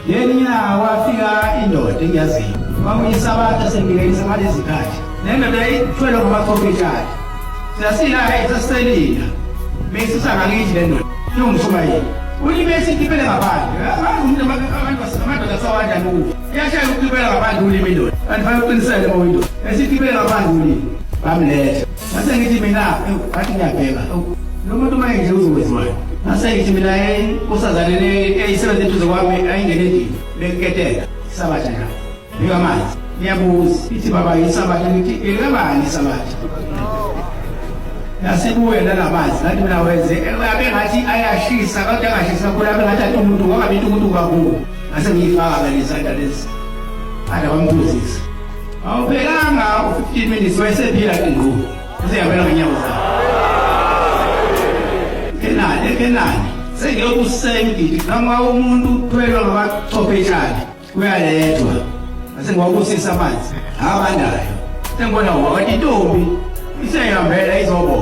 Ngelinye ilanga kwafika indoda engiyaziyo. Kwakuyisabatha sengikelisa ngalezi khathi. Le ndoda yayithwele ngamachopheshane. Siyasila sasiselila. Beyisusa ngakithi le ndoda. Iwumshumayeli. Ulimi esikhipele ngaphandle. Angazi umuntu abantu amadoda asawanjani ukufa. Iyashaya ukukhipela ngaphandle ulimi indoda. Kanti fanele uqinisele uma uyindoda. Esikhipele ngaphandle ulimi. Bamletha. Ngase ngithi mina, ngathi ngiyabheka. Lo muntu uma enje uzokwenziwani? Ngase ngithi mina inkosazane le eyisebenza eduze kwami ayingene endlini. Bengiketela. Isabatha njalo. Nika amanzi. Ngiyabuza. Ithi baba isabatha ngithi elikabani isabatha? Yasibuye nalamanzi. Ngathi mina wenze abe ngathi ayashisa kodwa angashisi kakhulu abe ngathi athi umuntu wangabi umuntu kakhulu. Ngase ngiyifaka lezandla lezi. Ada bamphuzisa. Awuphelanga u-15 minutes wayesephila ngqu. Useyabela ngenyawo zakhe. Kenani, kenani. Sengiyokusengidi noma umuntu uthwelwa ngabachophetshane uyalethwa. Ngase ngiwabusisa amanzi. Abandayo. Sengibona wathi intombi iseyihambela izobona.